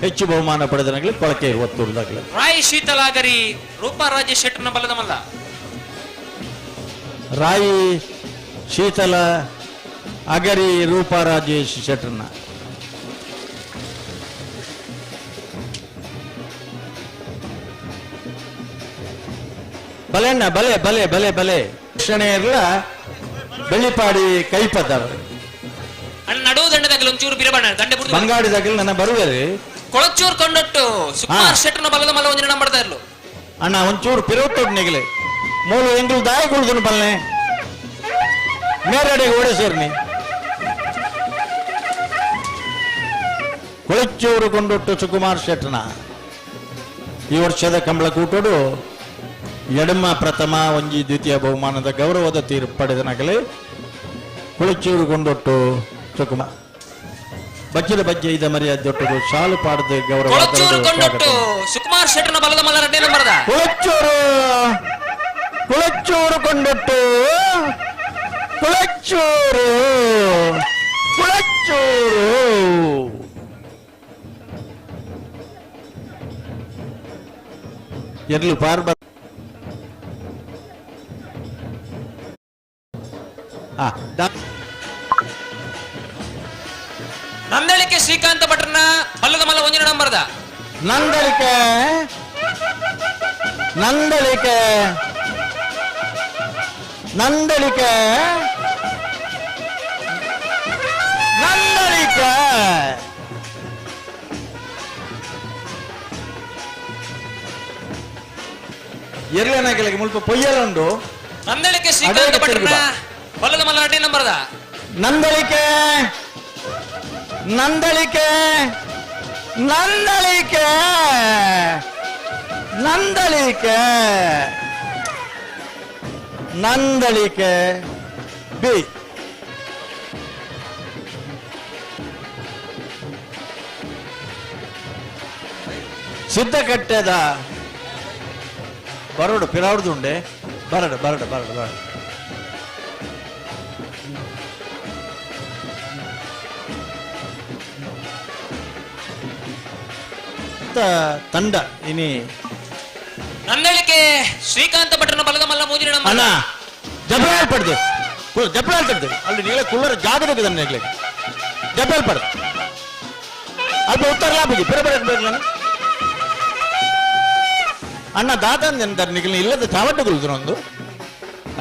ಹೆಚ್ಚು ಬಹುಮಾನ ಪಡೆದನಗಲಿ ಕೊಳಕೆ ಒತ್ತುರ್ದಾಗಲಿ. ರಾಯ್ ಶೀತಲಾಗರಿ ರೂಪಾ ರಾಜೇಶ್ ಶೆಟ್ಟರ್ನ ಬಲ್ಲದ ಮಲ್ಲ. ರಾಯಿ ಶೀತಲ ಅಗರಿ ರೂಪಾ ರಾಜೇಶ್ ಶೆಟ್ಟರ್ನ. ಬಲೆ ಅಣ್ಣ, ಬಲೆ ಬಲೆ ಬಲೆ ಬಲೆ. ಕ್ಷಣ ಇರಲ ಬೆಳ್ಳಿಪಾಡಿ ಕೈಪದವರು. ಅಣ್ಣ, ನಡುವು ದಂಡದಾಗಲಿ ಒಂಚೂರು ಬಿರಬಣ್ಣ ದಂಡೆ ಬುಡ್ದು. ಬಂಗಾಡಿದಾಗಲಿ ನನ್ನ ಬರುವೇರಿ. ಕೊಳಚೂರು ಕೊಂಡೊಟ್ಟು ಸುಕುಮಾರ್ ಶೆಟ್ಟರ್ನ ಬಲ್ಲದ ಮಲ್ಲ ಒಂದಿನ ನಂಬರ್ದ ಇರ್ಲು. ಅಣ್ಣ, ಒಂಚೂರು ಪಿರೋತೊಡ್ ನೆಗಲೆ ಮೂಲು ಎಂಗ್ಲು ದಾಯ ಕುಳ್ದುನು ಬಲ್ನೆ ಮೇರಡೆಗೆ ಓಡೆ ಸೇರ್ನಿ. ಕೊಳಚೂರು ಕೊಂಡೊಟ್ಟು ಸುಕುಮಾರ್ ಶೆಟ್ಟನ ಈ ವರ್ಷದ ಕಂಬಳಕೂಟೋಡು ಎಡಮ ಪ್ರಥಮ ಒಂಜಿ ದ್ವಿತೀಯ ಬಹುಮಾನದ ಗೌರವದ ತೀರ್ಪು ಪಡೆದ ನಗಲೆ ಕುಳಚೂರು ಕೊಂಡೊಟ್ಟು ಸುಕುಮಾರ್ ಬಜ್ಜದ ಬಜ್ಜೆ ಇದ ಮರ್ಯಾದೊಟ್ಟುಗು ಶಾಲು ಪಾಡದ ಗೌರವ ಕೊಳಚೂರು ಆದರಡು ಕೊಂಡೊಟ್ಟು ಸ್ವಾಗತ. ಸುಕುಮಾರ್ ಶೆಟ್ಟರ್ನ ಬಲ್ಲದ ಮಲ್ಲ ಎರಡನೇ ನಂಬರ್ದ. ಕುಳಚೂರು, ಕುಳಚೂರು ಕೊಂಡೊಟ್ಟು ಕುಳಚೂರು, ಕುಳಚೂರು. ಎರ್ಲು ಪಾರ್ ಬ ಆ, ನಂದಳಿಕೆ ಶ್ರೀಕಾಂತ ಭಟ್ರನ ಬಲ್ಲದ ಮಲ್ಲ ಒಂದಿನ ನಂಬರ್ದ. ನಂದಳಿಕೆ, ನಂದಳಿಕೆ, ನಂದಳಿಕೆ, ನಂದಳಿಕೆ. ಎರ್ಲೆನಗಲಿಗೆ ಮುಲ್ಪ ಪೊಯ್ಯಲ ಉಂಡು. ನಂದಳಿಕೆ ಶ್ರೀಕಾಂತ ಅದೇ ಭಟ್ರನ ತಿರುಗುವ. ಬಲ್ಲದ ಮಲ್ಲ ಎರಡನೇ ನಂಬರ್ದ. ನಂದಳಿಕೆ, ನಂದಳಿಕೆ, ನಂದಳಿಕೆ, ನಂದಳಿಕೆ, ನಂದಳಿಕೆ ಬಿ. ಸಿದ್ಧಕಟ್ಟೆದ ಬರಡು ಪಿರಾವ್ರದುಂಡೆ. ಬರಡು ಬರಡು ಬರಡು ಬರಡು. ತಂಡ ಇನಿ. ನಂದಳಿಕೆ ಶ್ರೀಕಾಂತ ಭಟ್ರನ ಬಲ್ಲದ ಮಲ್ಲ ಮೂಜಿನ ನಂಬರ್. ಅಣ್ಣ, ಜಬ್ರಾಲ್ ಪಡ್ದು, ಜಬ್ರಾಲ್ ಪಡ್ದು. ಅಲ್ಲಿ ನೀಲ ಕುಳ್ಳರ ಜಾಗದ ನೆಗ್ಲೆ ಜಬ್ರಾಲ್ ಪಡ್ದು. ಅಲ್ಪ ಉತ್ತರ ಲಾಭಗಿ ಪಿರ ಬರಕ್ ಬೇಕು ನಾನು. ಅಣ್ಣ, ದಾದ ಅಂತಾರೆ ನಿಗಲ್ ಇಲ್ಲದ ಚಾವಟ್ಟು ಕುಲ್ದ್ರು ಒಂದು.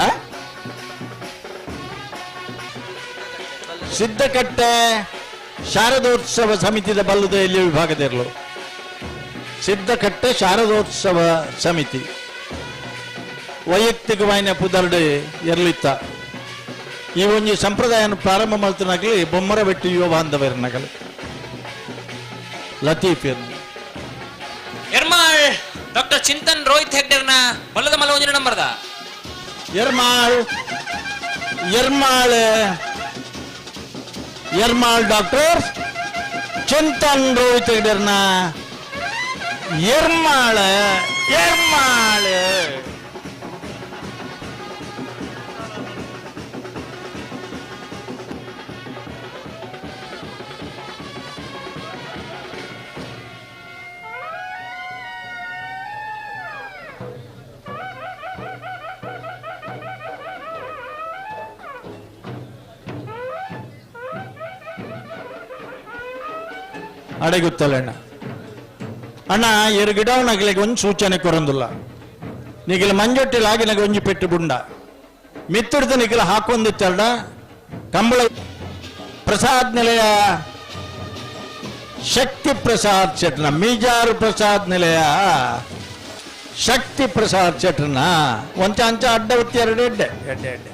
ಆ? ಸಿದ್ಧಕಟ್ಟೆ ಶಾರದೋತ್ಸವ ಸಮಿತಿದ ಬಲ್ಲದ ಇಲ್ಲಿ ವಿಭಾಗದಿರಲು ಸಿದ್ಧಕಟ್ಟೆ ಶಾರದೋತ್ಸವ ಸಮಿತಿ ವೈಯಕ್ತಿಕವಾಯಿನ ಪುದರ್ಡೆ ಎರ್ಲಿತ್ತ ಈ ಒಂಜಿ ಸಂಪ್ರದಾಯನ ಪ್ರಾರಂಭ ಮಲ್ತನಾಗಲಿ ಬೊಮ್ಮರ ಬೆಟ್ಟು ಯುವ ಬಾಂಧವರನಗಲಿ ಲತೀಫ್ ಇರ್ನು. ಎರ್ಮಾಳ್ ಡಾಕ್ಟರ್ ಚಿಂತನ್ ರೋಹಿತ್ ಹೆಗ್ಡೆರ್ನ ಬಲ್ಲದ ಮಲ್ಲ ಒಂದಿನ ನಂಬರ್ದ. ಎರ್ಮಾಳ್, ಎರ್ಮಾಳ್, ಎರ್ಮಾಳ್ ಡಾಕ್ಟರ್ ಚಿಂತನ್ ರೋಹಿತ್ ಹೆಗ್ಡೆರ್ನ. ಎರ್ಮಾಳ್, ಎರ್ಮಾಳ್. ಅಡೆಗುತ್ತಲ್ಲ ಅಣ್ಣ. ಅಣ್ಣ, ಎರು ಗಿಡವನಗಲಿಗೆ ಒಂದು ಸೂಚನೆ ಕೊರಂದಿಲ್ಲ. ನಿಗಿಲ ಮಂಜೊಟ್ಟಿಲ್ ಆಗಿನಗ ಒಂಜಿ ಪೆಟ್ಟು ಬುಂಡ ಮಿತ್ತುಡ್ದು ನಿಗಿಲ ಹಾಕೊಂದಿತ್ತಲ್ಡ ಕಂಬಳ ಪ್ರಸಾದ್ ನಿಲಯ ಶಕ್ತಿ ಪ್ರಸಾದ್ ಶೆಟ್ನ, ಮೀಜಾರು ಪ್ರಸಾದ್ ನಿಲಯ ಶಕ್ತಿ ಪ್ರಸಾದ್ ಶೆಟ್ನ. ಒಂಚ ಅಂಚ ಅಡ್ಡ ಉತ್ತಿ ಎರಡು ಎಡ್ಡೆ ಎಡ್ಡೆ ಎಡ್ಡೆ.